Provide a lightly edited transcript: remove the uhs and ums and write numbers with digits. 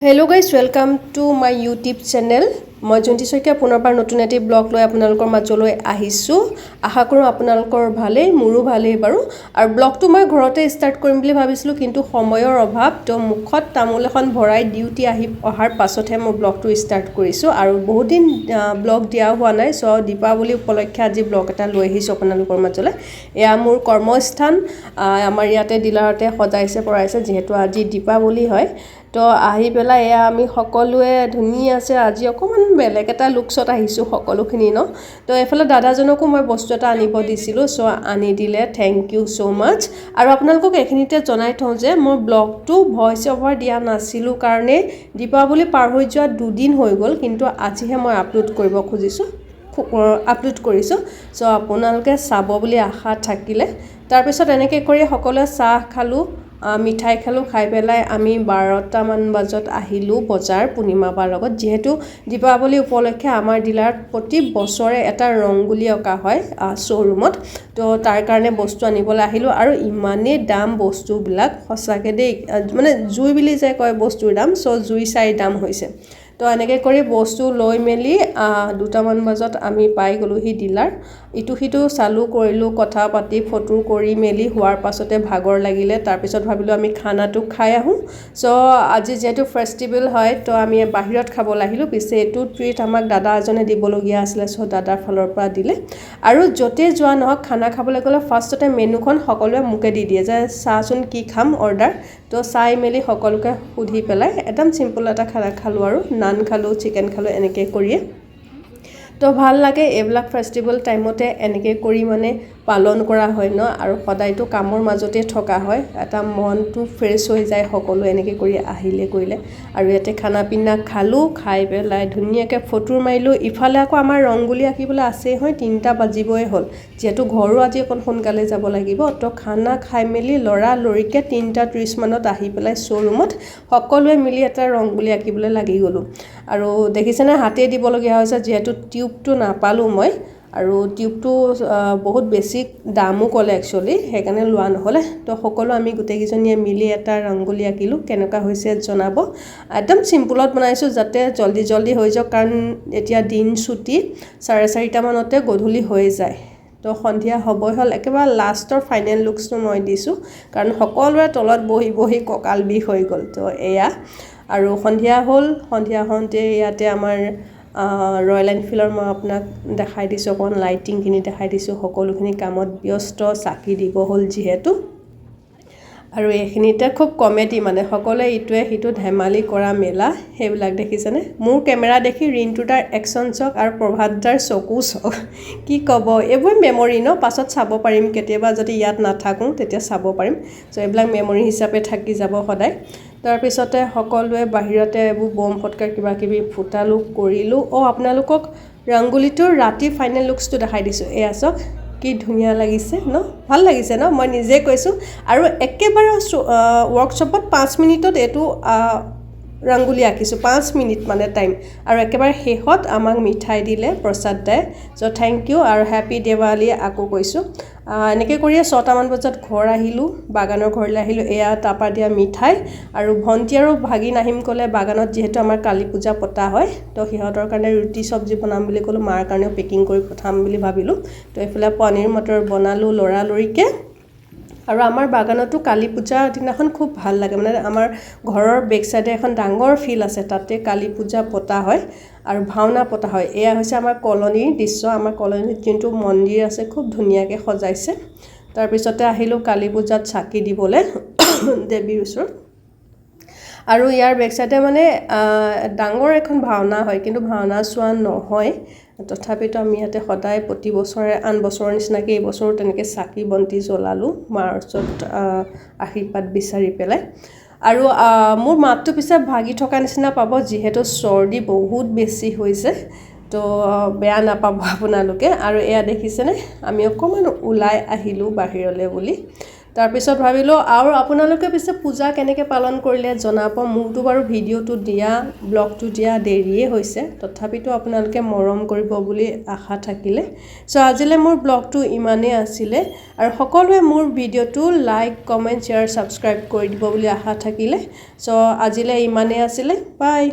Hello guys, welcome to my YouTube channel. মই জয়ন্তী শইকীয়া, পুনৰবাৰ নতুন এটি ব্লগ লৈ আপোনালোকৰ মাজলৈ আহিছোঁ। আশা কৰোঁ আপোনালোকৰ ভালেই, মোৰো ভালেই বাৰু। আৰু ব্লগটো মই ঘৰতে ষ্টাৰ্ট কৰিম বুলি ভাবিছিলোঁ, কিন্তু সময়ৰ অভাৱ। তো মুখত তামোল এখন ভৰাই ডিউটি আহি অহাৰ পাছতহে মই ব্লগটো ষ্টাৰ্ট কৰিছোঁ। আৰু বহুত দিন ব্লগ দিয়া হোৱা নাই। চ' দীপাৱলী উপলক্ষে আজি ব্লগ এটা লৈ আহিছোঁ আপোনালোকৰ মাজলৈ। এয়া মোৰ কৰ্মস্থান। আমাৰ ইয়াতে ডিলাৰতে সজাইছে পৰাইছে, যিহেতু আজি দীপাৱলী হয়। তো আহি পেলাই এয়া আমি সকলোৱে ধুনীয়াছে আজি অকণমান বেলেগ এটা লুকছত আহিছোঁ সকলোখিনি ন। তো এইফালে দাদাজনকো মই বস্তু এটা আনিব দিছিলোঁ, চ' আনি দিলে। Thank you so much. আৰু আপোনালোকক এইখিনিতে জনাই থওঁ যে মই ব্লগটো ভইচ অভাৰ দিয়া নাছিলোঁ কাৰণে দীপাৱলী পাৰ হৈ যোৱা 2 দিন হৈ গ'ল, কিন্তু আজিহে মই আপলোড কৰিব খুজিছোঁ, আপলোড কৰিছোঁ। চ' আপোনালোকে চাব বুলি আশা থাকিলে। তাৰপিছত এনেকৈ কৰি সকলোৱে চাহ খালোঁ, মিঠাই খালোঁ। খাই পেলাই আমি 12টামান বজাত আহিলোঁ বজাৰ পূৰ্ণিমা বাৰ লগত। যিহেতু দীপাৱলী উপলক্ষে আমাৰ ডিলাৰত প্ৰতি বছৰে এটা ৰংগোলী অঁকা হয় শ্ব'ৰুমত, তো তাৰ কাৰণে বস্তু আনিবলৈ আহিলোঁ। আৰু ইমানেই দাম বস্তুবিলাক, সঁচাকৈ দেই, মানে জুই বুলি যে কয় বস্তুৰ দাম, চ' জুই চাই দাম হৈছে। তো এনেকৈ কৰি বস্তু লৈ মেলি 2টামান বজাত আমি পাই গ'লোহি ডিলাৰ। ইটো সিটো চালোঁ কৰিলোঁ, কথা পাতি ফটো কৰি মেলি হোৱাৰ পাছতে ভাগৰ লাগিলে। তাৰপিছত ভাবিলোঁ আমি খানাটো খাই আহোঁ। চ' আজি যিহেতু ফেষ্টিভেল হয়, তো আমি বাহিৰত খাবলৈ আহিলোঁ। পিছে এইটো ট্ৰিট আমাক দাদা এজনে দিবলগীয়া আছিলে, চ' দাদাৰ ফালৰ পৰা দিলে। আৰু য'তেই যোৱা নহওক, খানা খাবলৈ গ'লে ফাৰ্ষ্টতে মেনুখন সকলোৱে মোকে দি দিয়ে যে চাচোন কি খাম অৰ্ডাৰ। তো চাই মেলি সকলোকে সুধি পেলাই একদম চিম্পল এটা খানা খালোঁ আৰু নান খালোঁ, চিকেন খালোঁ, এনেকৈ কৰিয়ে। তো ভাল লাগে এইবিলাক ফেষ্টিভেল টাইমতে এনেকৈ কৰি মানে পালন কৰা হয় ন। আৰু সদায়তো কামৰ মাজতে থকা হয়, এটা মনটো ফ্ৰেছ হৈ যায় সকলো এনেকৈ কৰি আহিলে কৰিলে। আৰু ইয়াতে খানা পিনা খালোঁ, খাই পেলাই ধুনীয়াকৈ ফটো মাৰিলোঁ। ইফালে আকৌ আমাৰ ৰংগোলী আঁকিবলৈ আছেই হয়, 3টা বাজিবই হ'ল। যিহেতু ঘৰো আজি অকণ সোনকালে যাব লাগিব, তো খানা খাই মেলি লৰালৰিকৈ 3টা 30 মানত আহি পেলাই শ্ব'ৰুমত সকলোৱে মিলি এটা ৰংগোলী আঁকিবলৈ লাগি গ'লোঁ। আৰু দেখিছেনে, হাতেই দিবলগীয়া হৈছে, যিহেতু টিউবটো নাপালোঁ মই। আৰু টিউবটো বহুত বেছি দামো ক'লে একচুৱেলি, সেইকাৰণে লোৱা নহ'লে। তো সকলো আমি গোটেইকেইজনীয়ে মিলি এটা ৰংগোলী আঁকিলোঁ। কেনেকুৱা হৈছে জনাব। একদম চিম্পুলত বনাইছোঁ, যাতে জল্দি জল্দি হৈ যাওক, কাৰণ এতিয়া দিন চুটি, 4:30মানতে গধূলি হৈ যায়। তো সন্ধিয়া হ'বই হ'ল। একেবাৰে লাষ্টৰ ফাইনেল লুকছটো মই দিছোঁ, কাৰণ সকলোৰে তলত বহি বহি কঁকাল বিষ হৈ গ'ল। তো এয়া আৰু সন্ধিয়া হ'ল। সন্ধিয়া হওঁতে ইয়াতে আমাৰ ৰয়েল এনফিল্ডৰ মই আপোনাক দেখাই দিছোঁ, অকণমান লাইটিংখিনি দেখাই দিছোঁ। সকলোখিনি কামত ব্যস্ত, চাকি দিব হ'ল যিহেতু। আৰু এইখিনিতে খুব কমেডি, মানে সকলোৱে ইটোৱে সিটো ধেমালি কৰা মেলা সেইবিলাক দেখিছেনে। মোৰ কেমেৰা দেখি ৰিণ্টু দাৰ একশ্যন চাওক আৰু প্ৰভাত দাৰ চকু চাওক, কি ক'ব। এইবোৰ মেমৰি ন, পাছত চাব পাৰিম কেতিয়াবা, যদি ইয়াত নাথাকোঁ তেতিয়া চাব পাৰিম। চ' এইবিলাক মেমৰি হিচাপে থাকি যাব সদায়। তাৰপিছতে সকলোৱে বাহিৰতে এইবোৰ বম ফটকা কিবা কিবি ফুটালোঁ কৰিলোঁ। অঁ, আপোনালোকক ৰংগোলীটোৰ ৰাতি ফাইনেল লুকছটো দেখাই দিছোঁ। এয়া চাওক, কি ধুনীয়া লাগিছে ন? ভাল লাগিছে ন? মই নিজে কৈছোঁ। আৰু একেবাৰে ৱৰ্কশ্বপত 5 মিনিটত এইটো ৰংগোলী আঁকিছোঁ, 5 মিনিট মানে টাইম। আৰু একেবাৰে শেষত আমাক মিঠাই দিলে প্ৰসাদ দাই। চ' thank U আৰু হেপী দেৱালী আকৌ কৈছোঁ। এনেকৈ কৰিয়ে 6টামান বজাত ঘৰ আহিলোঁ, বাগানৰ ঘৰলৈ আহিলোঁ। এয়া তাৰপৰা দিয়া মিঠাই। আৰু ভণ্টি আৰু ভাগিন আহিম ক'লে বাগানত, যিহেতু আমাৰ কালী পূজা পতা হয়, তো সিহঁতৰ কাৰণে ৰুটি চব্জি বনাম বুলি ক'লোঁ, মাৰ কাৰণেও পেকিং কৰি পঠাম বুলি ভাবিলোঁ। তো এইফালে পনীৰ মটৰ বনালোঁ লৰালৰিকৈ। আৰু আমাৰ বাগানতো কালী পূজাৰ দিনাখন খুব ভাল লাগে। মানে আমাৰ ঘৰৰ বেক চাইডে এখন ডাঙৰ ফিল্ড আছে, তাতে কালী পূজা পতা হয় আৰু ভাওনা পতা হয়। এয়া হৈছে আমাৰ কলনীৰ দৃশ্য। আমাৰ কলনীত যোনটো মন্দিৰ আছে, খুব ধুনীয়াকৈ সজাইছে। তাৰপিছতে আহিলোঁ কালী পূজাত চাকি দিবলৈ দেৱীৰ ওচৰত। আৰু ইয়াৰ বেক চাইডে মানে ডাঙৰ এখন ভাওনা হয়, কিন্তু ভাওনা চোৱা নহয়। তথাপিতো আমি ইয়াতে সদায় প্ৰতি বছৰে আন বছৰৰ নিচিনাকৈ এইবছৰো তেনেকৈ চাকি বন্তি জ্বলালোঁ মাৰ ওচৰত আশীৰ্বাদ বিচাৰি পেলাই। আৰু মোৰ মাতটো পিছে ভাগি থকা নিচিনা পাব, যিহেতু চৰ্দি বহুত বেছি হৈছে, তো বেয়া নাপাব আপোনালোকে। আৰু এয়া দেখিছেনে, আমি অকণমান ওলাই আহিলোঁ বাহিৰলৈ বুলি। তাৰপিছত ভাবিলোঁ, আৰু আপোনালোকে পিছে পূজা কেনেকৈ পালন কৰিলে জনাব। মোৰতো বাৰু ভিডিঅ'টো দিয়া, ব্লগটো দিয়া দেৰিয়ে হৈছে, তথাপিতো আপোনালোকে মৰম কৰিব বুলি আশা থাকিলে। চ' আজিলৈ মোৰ ব্লগটো ইমানেই আছিলে আৰু সকলোৱে মোৰ ভিডিঅ'টো লাইক, কমেণ্ট, শ্বেয়াৰ, ছাবস্ক্ৰাইব কৰি দিব বুলি আশা থাকিলে। চ' আজিলৈ ইমানেই আছিলে, বাই।